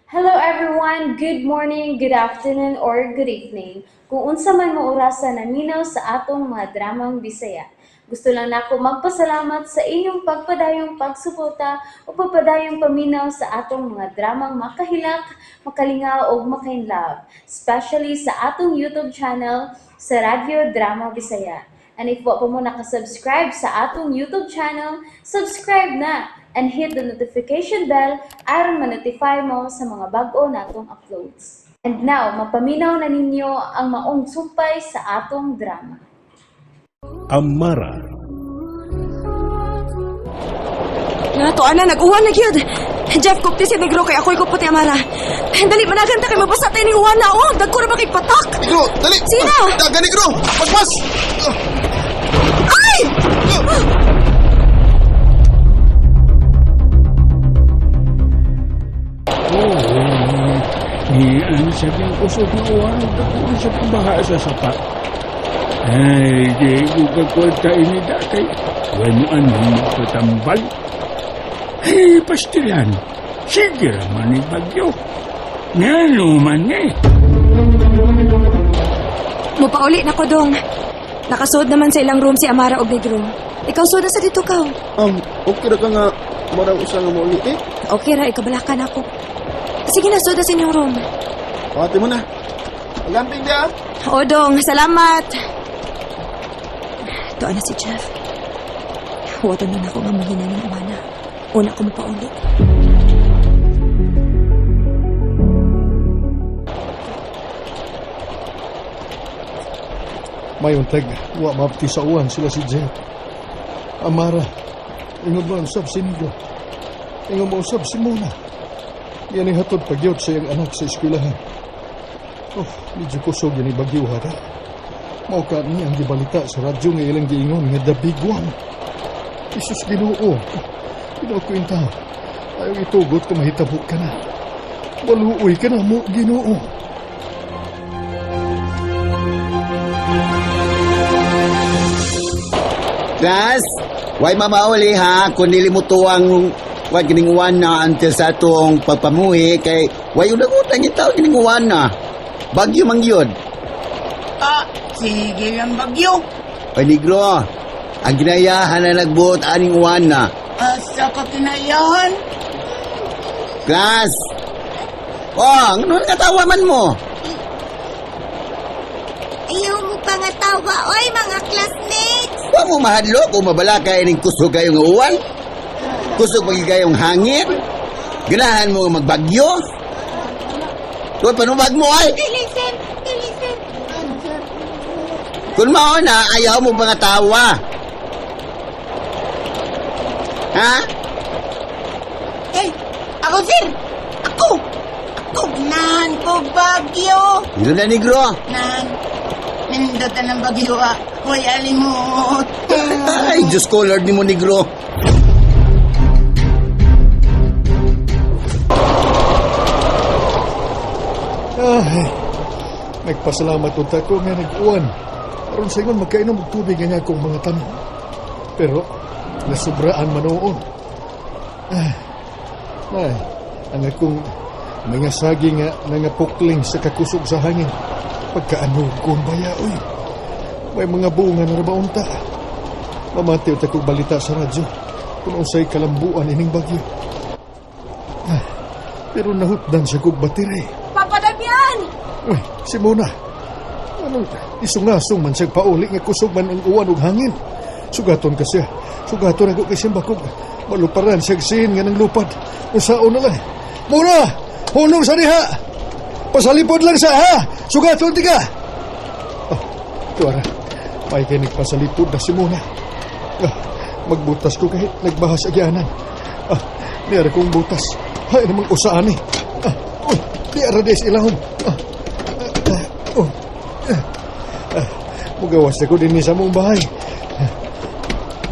Hello everyone! Good morning, good afternoon, or good evening. Kung unsa man mo orasa naminaw sa atong mga dramang Bisaya. Gusto lang nako magpasalamat sa inyong pagpadayong pagsuporta o pagpadayong paminaw sa atong mga dramang makahilak, makalingaw ug makainlove, especially sa atong YouTube channel sa Radyo Drama Bisaya. And if wa pa mo nakasubscribe sa atong YouTube channel, subscribe na and hit the notification bell aron ma-notify mo sa mga bag-o natong uploads. And now, mapaminaw na ninyo ang maong sumpay sa atong drama. Amara. Nga to, ana, nag-uwan na gyud. Jeff, kupti si Negro kay ako'y kupot ni Amara. Dali, managan ta kay mabasa tayo ni Juana. Oh, dagko ra ba kay patak? Negro, dali! Sino? Ah, daga, Negro! Paspas! Ah, Ay! Oo, nian sa kang kusog na uwan, nagdakuan sa pambaha sa sapa. Ay, di ko kakwenta ini dakay. Huwag mo anong magpatambal. Ay, pastilan. Sige raman ni Bagyo. Ngano man eh. Mupauli na ko dong. Nakasod naman sa ilang room si Amara og Negro. Ikaw sud na sa dito ka. Okay ra ka nga marang usa nga mauli eh. Okay ra, ikabalakan ako. Sige na, sud na sa inyong room. Pati mo na. Pagamping dia. Ah. O dong, salamat. Tuan na si Jeff. Huwatan nun ako nga mahina ng Juana. Una ko mapauli. Mayuntag, wa mapti sa uwan sila si Jeff. Amara, ingon mo ang usab si Nigo. Ingon mo usab si Mona. Yan ang hatod pagyot sa iyang anak sa eskwelahan. Oh, medyo kusog yan bagyo hara. Mao ka ni ang gibalita sa radyo nga ilang giingon nga the big one. Jesus Ginoo. Ginoo ko intaw. Ayaw itugot kung mahitabo ka na. Maluoy ka na mo, Ginoo. Class, why mamauli ha? Kung dili mo tuwang wa gining uwan na until sa atong pagpamuhi kay way ulang-utang yung tao gining uwan na. Bagyo man gyud. Ah, sige lang bagyo. Oy negro, ang ginayahan na nagbuot aning uwan na. Asa ka kinayahan? Class! Oh, ano katawa man mo? Ayaw mo pa nga tawa, oy, mga classmates! Wa mo mahadlok o mabala kay ning kusog kayong uwan? Kusog pagi kayong hangin? Ganahan mo nga magbagyo? Tuwa panubag mo ay! Dili, sir! Dili, sir! Kung mao na, ayaw mo mga tawa. Ha? Eh, ako sir! Ako! Ako, ganahan ko bagyo! Yun na, negro. Nan, nindot na ng bagyo ah. Hoy, alimot. Ay, Diyos ko, Lord ni mo, negro. Ay, nagpasalamat unta ko nga nag-uwan. Aron sa ingon magkainom og tubig nga akong mga tanom. Pero nasubraan man noon. Ah, ay, ang akong mga saging nga nangapukling sa kakusog sa hangin. Pagkaanugon baya, oy. May mga bunga na ra ba unta. Mamati unta kog balita sa radyo kung unsay kalambuan ining bagyo. Ah, pero nahutdan siya kog battery. Papa Damian! Uy, si Mona. Anong isungasong man siya pauli nga kusog man ang uwan ug hangin. Sugaton ka siya. Sugaton ako kay simbakog. Maluparan siya sin nga nang lupad. Usaon na lang. Mona! Hunong sa diha! Pasalipod lang sa ha! Sugaton ti ka! Oh, tuara. May kay nagpasalipod na si Mona. Ah, magbutas ko kahit nagbaha sa agyanan. Ah, niyara kong butas. Hay namang usaan eh. Ah, uy, di ara des ilahom. Ah, ah, oh. Ah, ah, mugawas na ko din sa mong bahay.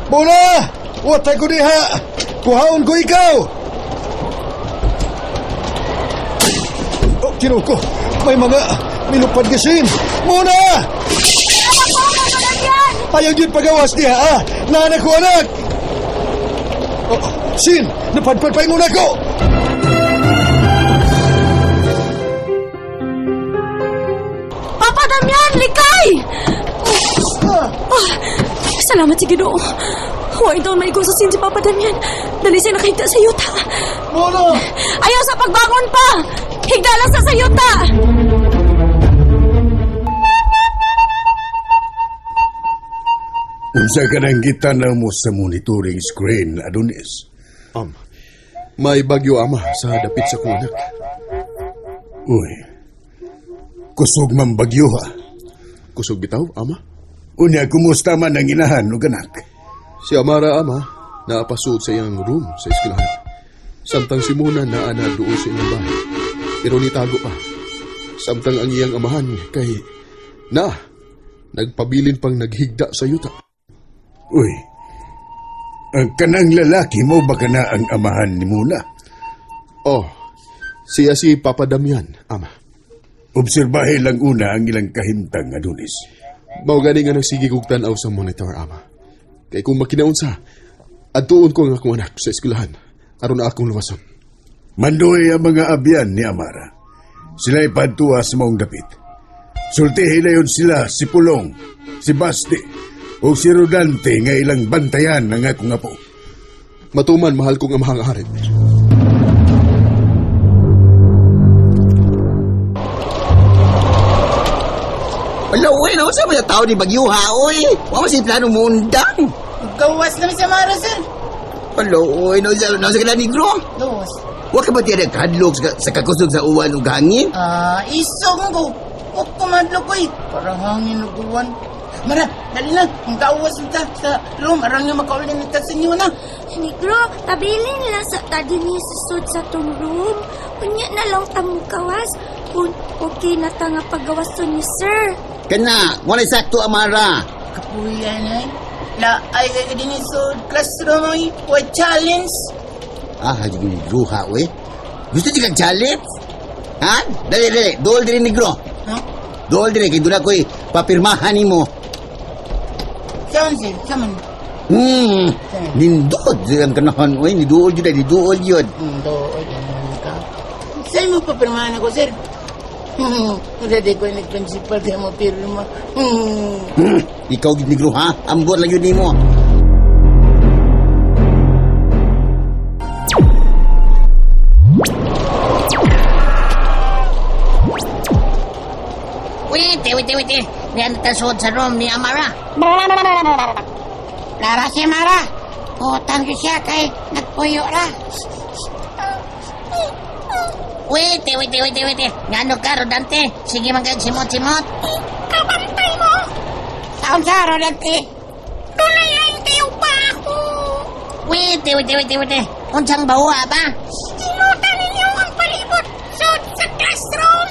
Muna! Watay ko diha! Kuhaon ko ikaw! Oh, Ginoo ko! May mga milupad gasin! Muna! Ayaw yun pagawas diha, ah! Naanak ko, anak! Oh, sin! Napadpad pa ingon ako! Salamat sa Ginoo. Huwag daw maigo sa sin si Papa Damian. Dali siya nakahigda sa yuta. Mona! Ayaw sa pagbangon pa! Higda lang sa sayuta! Unsa ka nang gitanaw mo sa monitoring screen, Adonis? May bagyo, ama, sa dapit sa kong anak. Uy, kusog man bagyo ha. Kusog bitaw, ama. Unya, kumusta man ang inahan o ganak? Si Amara, ama, naapasuot sa iyang room sa eskwelahan. Samtang si Mona naa na doon sa iyang bahay. Pero nitago pa. Samtang ang iyang amahan kay na nagpabilin pang naghigda sa yuta. Uy, ang kanang lalaki mo baka na ang amahan ni Muna. Oh, siya si Papa Damian, ama. Obserbahe lang una ang ilang kahimtang, Adonis. Mao gani nga nagsige kog tan-aw sa monitor, ama. Kay kung makinaon sa, adtuon ko ang akong anak sa eskwelahan aron na akong luwason. Mandoy ang mga abyan ni Amara. Sila'y padtuwa sa maong dapit. Sultihin na yun sila si Pulong, si Basti, o si Rodante nga ilang bantayan ang akong apo. Matuman, mahal kong amahang ari. Ala, uy, nausa ba sa tao ni Bagyo, ha, uy? Wa man si plano mo undang. Gawas na mi sa Mara, sir. Ala, uy, nausa ka na negro. Gawas. Wa ka ba tiyan nagkadlok sa kakusog sa uwan ug hangin? Ah, isog ko. Huwag kumadlo ko eh. Parang hangin ug uwan. Mara, dali na. Ang gawas na ta sa room. Arang nga makaulin na ta sa inyo na. Negro, tabilin lang sa tadi ni susod sa tong room. Unya na lang tamukawas kung okay na ta nga pagawason ni sir. Kana, wala sakto, Amara. Kapuyan ay. La ay kay din sa classroom ay. Wa challenge. Ah, haji negro, ha, uy. Gusto di kang challenge? Ha? Dali, dali. Dool diri negro. Ha? Dool diri, kay doon ako'y papirmahan nimo. Saan sir? Saan? Nindot ang kanahon, uy. Niduol yun, ay, niduol yun. Doon ka. Saan mo papirmahan ako, sir? Ready ko yung principal kaya mo pirma. Ikaw, negro, ha? Ambot lang yun nimo. Wait, wait, wait. Niyan tasod sa room ni Amara. Lara si Mara. Utang ko siya kay nagpuyo ra. Wait, wait, wait, wait. Ngano ka, Rodante? Sige man kag simot-simot. Kabantay mo! Taon sa Rodante. Dunay ay kayo pa ako. Wait, wait, wait, wait. Unsang bawa ba? Sinutan ninyo ang palibot sud sa classroom.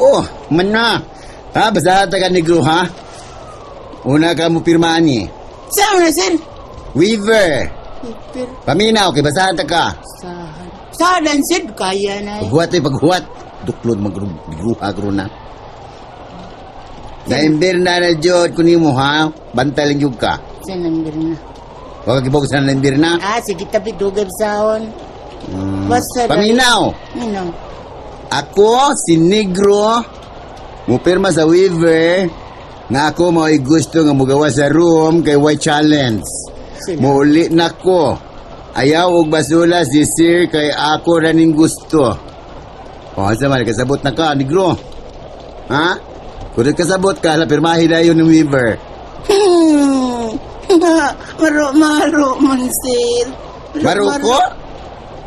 Oh, mana. Ha, basta ta ka negro, ha? Una ka mo pirmahan ni. Saan na, sir? Weaver. Paminaw, kay basahan ta ka. Saan, sir? Kaya na. Paghuwat ay paghuwat. Duklod magruha kro na. Naimbir na na jud kunin mo ha. Bantay lang jud ka. Saan number na? Wag ka sa naimbir na. Ah, sige, tabi dugay sahon. Basta Paminaw. Minaw. Ako si Negro mo pirma sa waiver nga ako mao'y gusto nga mugawa sa room kay White Challenge. Muuli na ko. Ayaw og basula si sir kay ako ra ning gusto. O, asa man, kasabot na ka, Negro. Ha? Kung kasabot ka, la pirmahi na yun ng waiver. Maro, maro man, sir. Baro ko?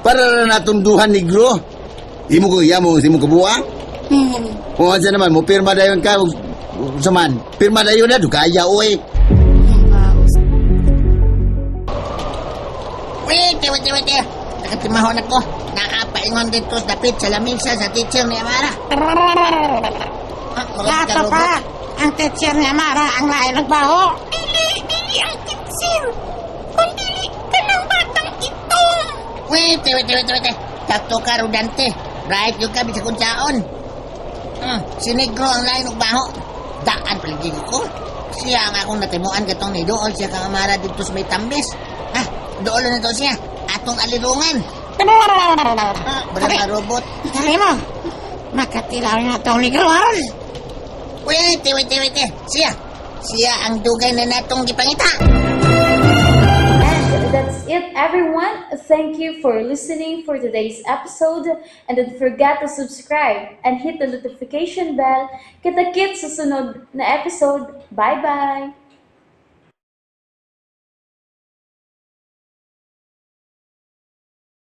Para na natunduhan, Negro. Imo ko, iyamo, imo ko buwang. O, asa naman, mo pirma dayon ka, sa man, pirma dayon na, dukaya, oy. Wait, wait, wait. Nakatimahon ako. Nakapaingon dito sa dapit sa lamisa sa teacher ni Amara. Ah, mga Lato karobot. pa. Ang teacher ni Amara ang lain ng baho. Dili, dili ang teacher. Kung dili ka ng batang itong. Wait, wait, wait, wait. Sakto ka, Rodante. Right yung kami sa kunsaon. Si Negro ang lain og baho. Daan palagi ko. Siya ang akong natimuan katong ni Dool siya kang Amara dito sa may tambis. Ha, dool na to siya. Atong alirungan. Ah, mga robot. Dali mo. Makatilaw na itong negro aron. Wait, Wait, wait, wait. Siya. Siya ang dugay na natong gipangita. And that's it, everyone. Thank you for listening for today's episode. And don't forget to subscribe and hit the notification bell. Kita-kits sa sunod na episode. Bye-bye!